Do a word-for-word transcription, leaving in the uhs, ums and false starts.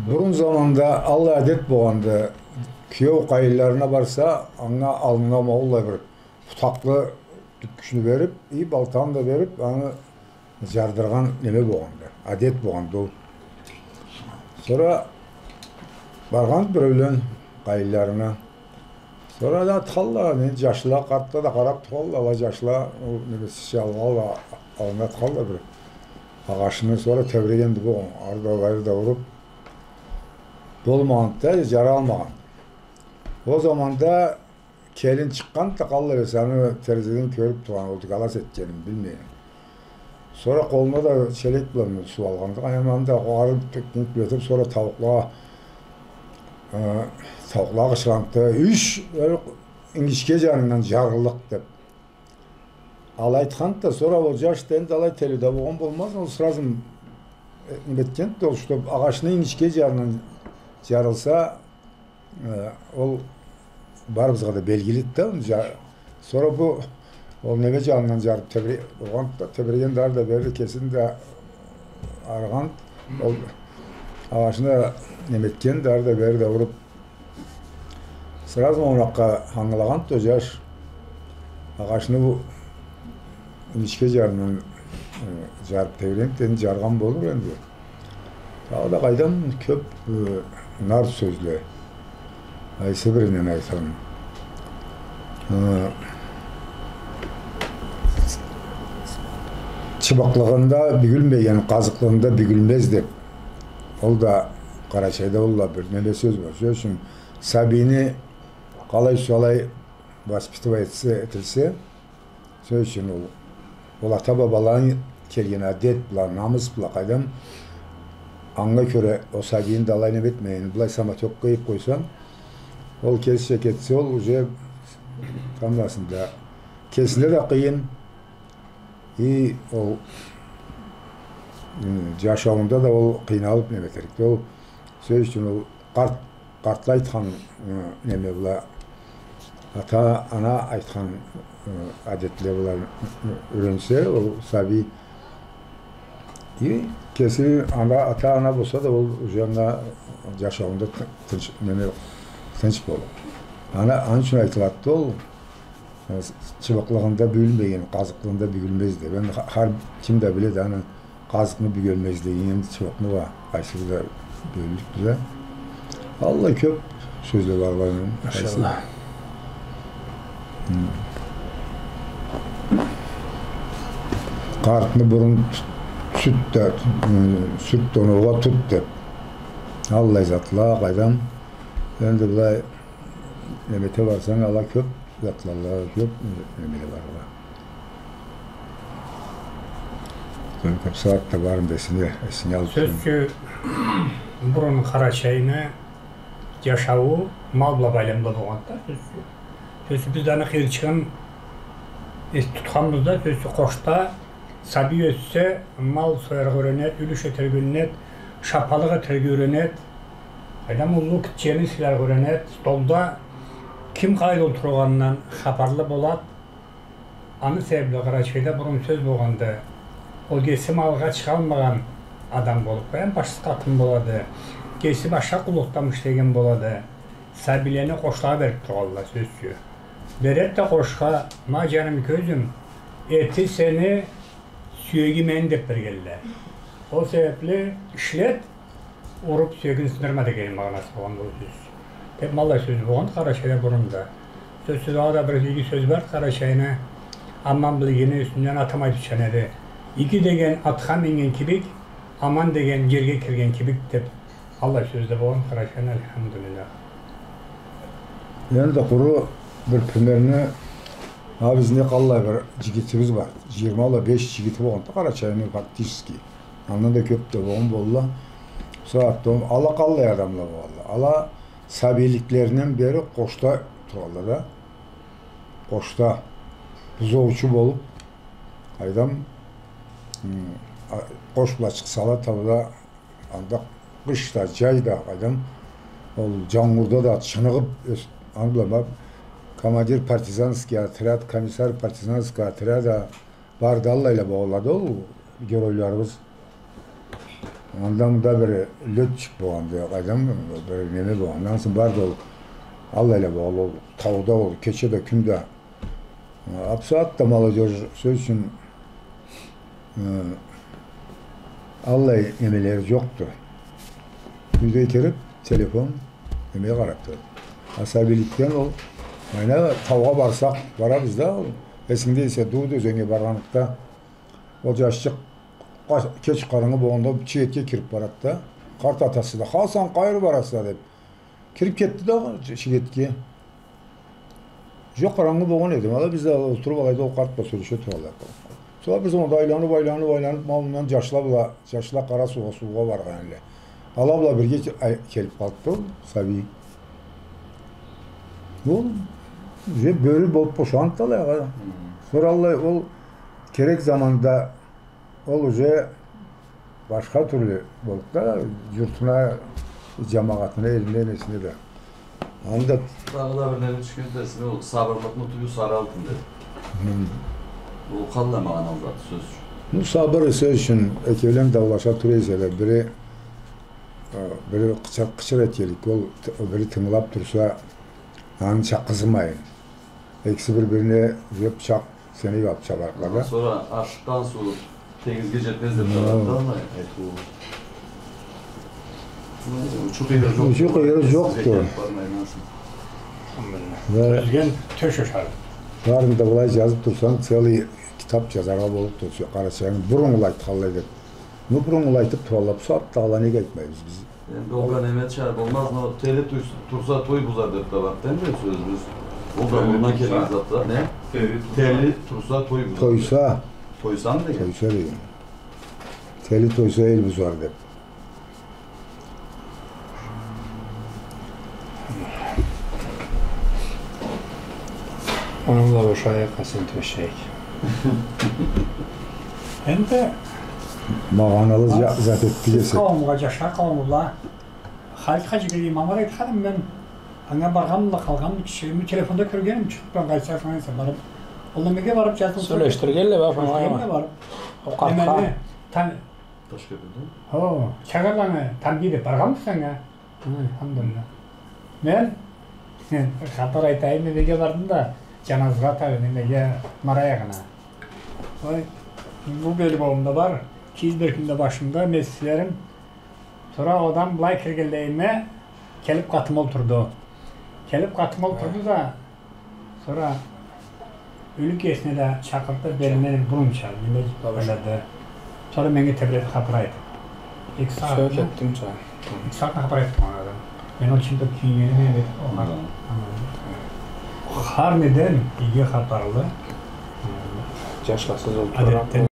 Бурун заманда аллай адет болгъанды, киеу къайынларына барса, анга алнына ма аллай бир путакълы тюкгючню берип, и балтаны да берип, аны джардыргъан неме болгъанды, адет болгъанды ол. Сора баргъан биреулен къайынларына. Сора да атхалла, не, джашла, къартла да къарап туралла, ала джашла, ол немесича алгъанла, аллына атхалла бир агъачны, сора тебрегенди бу, ары да, бери да уруп. Болмагъанды да, джаралмагъан. Ол заманда келин чыкъгъанды да, къаллай эсе, аны терезеден кёрюп тургъан, ол дыгалас этгенин билмейин. Сора къолуна да челек бла суу алгъанды. Аны анда къарып, тюкнюп этип, сора тауукълагъа, э, тауукълагъа къычыргъанды: «Ич, э, ингичге джанынгдан джарыллыкъ», — деп. Алай айтханды да, сора ол джаш да энди алай телеу да болгъан болмаз, ол сразу, э, неме этгенди да, ол, чтоб агъачны ингичге джанындан джарылса, э, ол барыбызгъа да белгилиди да, джа-, сора бу, ол неме джанындан джарып тебре-, болгъанды да, тебрегенди ары да бери да, кесин да арыгъанды, ол агъачны неме этгенди, ары да бери да уруп, сразу ма ол акъда ангылагъанды ол джаш, агъачны бу ингичге джанындан, э, джарып тебрегенди, энди джаргъан болур энди. Дагъыда къайдам, кёп, э, нарт сёзле. Къайсы бирин айтайым. Э, чыбыкълыгъында бюгюлмеген, къазыкълыгъында бюгюлмез деп. Ол да Къарачайда ол да бир неме сёз бар. Сёз ючюн, сабийни къалай сюйсе, воспитывать этсе, этилсе, сёз ючюн ол, ол ата-бабаладан келген адет бла, намыс бла, къайдам, анга кёре ол сабийни да алай неме этмейин, былай самотёкга ийип къойсанг, ол кесича кетсе, ол уже тамбласында кесине да къыйын, и ол, м, джашауунда да ол къыйналып неме этерикди. Ол, сёз ючюн, ол къарт, къартла айтхан, э, неме бла, ата-ана айтхан, э, адетле бла, э, юренсе, ол сабий, и кеси ана, ата-ана болса да, ол уже анда джашауунда ты-, тынч, неме, тынч болур. Аны, аны ючюн айтылады ол, э, чыбыкълыгъында бюгюлмеген, къазыкълыгъында бюгюлмез деп. Энди ха-, хар ким да биледи, аны къазыкъны бюгюлмезлигин, энди чыбыкъны уа къайсыбыз да бёллюкбюз да. Аллай кёп сёзле бар, бар. Машалла. Хы. Къартны бурун тут, сют да, хы, сют да, оноугъа тут деп. Аллай затла, къайдам. Энди былай неме эте барсанг, ала кёп затла, ала кёп немеле бар. Сёз ючюн, бурун Къарачайны джашауу мал бла байламлы болгъанды да, сёз ючюн. Сёз ючюн, биз да аны къыйырчыгъын эс-, тутханбыз да, сёз ючюн, къошда сабий ёссе, мал сояргъа юренед, юлюш этерге юренед, шапалыкъ этерге юренед, къайдам, уллу, гитчени сыйларгъа юренед, столда ким къайда олтургъанындан хапарлы болад. Аны себебли Къарачайда бурун сёз болгъанды, ол кеси малгъа чыгъалмагъан адам болуб, къайдам, башсыз къатын болады, кеси башха къуллукъдамыш деген болады, сабийлени къошлагъа бериб тургъанла, сёз ючюн. Беред да къошха, ма, джаным, кёзюм, эти сени, сюеги мени деб бергенле. Ол себебли ишлет, уруб, сюегин сындырма деген магъанасы болгъанды ол сёз. Деб, ма аллай сёз болгъанды Къарачайда бурун да. Сёз ючюн, ала да бир иги сёз бар Къарачайны, аман билгени юсюнден атам айтыб ючюн эди. Иги деген атха минген кибик, аман деген джерге кирген кибик деб, аллай сёз да болгъан Къарачайны, альхамдулиллах. Энди къуру бир примерни, а, бизни къаллай бир джигитибиз бар. Джыйырма бла беш джигити болгъанды Къарачайны фактически. Андан да кёб да болгъан болурла. Сора да ала къаллай адамла болгъанла. Ала сабийликлеринден бери къошда туралла да. Къошда бузоучу болуб, къайдам, м, а, къош бла чыкъсала тауда, анда къыш да, джай да, къайдам, ол джангурда да чыныгъыб, ёс-, аны бла, ма, командир партизанский отряд, комиссар партизанский отряда барды, аллайла болгъанла да ол геройларыбыз. Анда-мында бир лётчик болгъанды, къайдам, бир неме болгъанды. Андан сора барды ол, аллайла болгъанды, ол тауда ол, кече да, кюн да. А бусагъатда молодёжь, сёз ючюн, э, аллай немелери джокъду. Юйге кириб, телефон, немеге къараб турады. А сабийликден ол, майна, таугъа барсакъ, барабыз да, ол, эсингде эсе, Дууд ёзеннге баргъанлыкъда, ол джашчыкъ, къа-, кеч къарангы болгъанда, чигитге кириб барады да, къарт атасы да, «Хасан, къайры бараса?» деб, кириб кетди да чигитге. Джокъ, къарангы болгъан эди. Ала биз да олтуруб алайда ол къарт бла сёлеше туралла. Сора биз анда айланыб, айланыб, айланыб, ма мындан джашла бла, джашла Къара суугъа, суугъа баргъан эдиле. Ала бла бирге ке-, ай, келиб къалыбды ол сабий. Ол уже бёрю болуб бошанды алайгъа. Хы. Сора аллай ол керек заманда ол уже башха тюрлю болуб да, джуртуна, джамагъатына, элине, несине да. Анда дагъыда бир неме тюшгенди эсиме, ол сабырлыкъны тюбю сары алтын деб. Хы. Ол къаллай магъаналы зат, сёз ючюн. Бу сабыр, сёз ючюн, экеулен даулаша тура эселе, бири, э, бири къычыр-, къычыр этгенлик, ол т-, бири тынгылаб турса, аны чакъгъызмайын. Экиси бир-бирине уже бычакъ сениб алыб чабарыкъла да. Сора ашыкъгъан суу тенгизге джетмез деб, хы, айтылады да, алай айтыу. Учу-къыйыры джокъду. Учу-къыйыры джокъду. Ва билген тёш ашар. Барын да былай джазыб турсанг, целый китаб джазаргъа боллукъду, Къарачайны буруннгулай айтханлай деб. Ну, буруннгулай айтыб туралла, бусагъатда ала неге айтмайбыз биз? Энди ол да неме чыгъар, болмаз, но тели туйс-, турса той бузар деб да бар энди сёзюбюз. Ол да мындан келген зат да, не? Тели турса той бузар. Тойса. Тойсамы деген? Тойса деген. Тели тойса эл бузар деб. Аны бла бошайыкъ, Хасен Тёшек. Энди магъаналы за-, зат этди десек. Къауумгъа, джашла къауумгъа, Халит хаджи Герей Мамат айтханым мен, анга баргъанмыла, къалгъанмы, кичирим, телефонда кёргеним, чыгъыб, мен къайтса, барыб. Ол немеге барыб джазылыб сёлешдиргенле, барыб, сёлешдиргенле, барыб. Ол къартха. Неме, та-, Ташкентде? Хо, чагъыргъанны, Тамбийде баргъанмыса анга? Хы, альхамдулиллах. Мен хапар айтайым, немеге бардым да, джаназыгъа, таби, немеге, Мараягъына. Ой, бу бёлюк болумда бар, кийиз бёлюкюмде башымда, месетлерим. Сора адам былай киргенлейиме, келиб къатыма олтурду. Келиб къатыма олтурду да, сора ёлюк иесине да чакъырды, белинден бурунча, неме, бабушка, ойлады. Сора меннге тебреб хапар айтды. Эки сагъат, сёз этдинча. Эки сагъат хапар айтды манга да. Мен ол чынтда кюйюнгеним эди. Хар неден иги хапарлы. Джашласыз олтураб.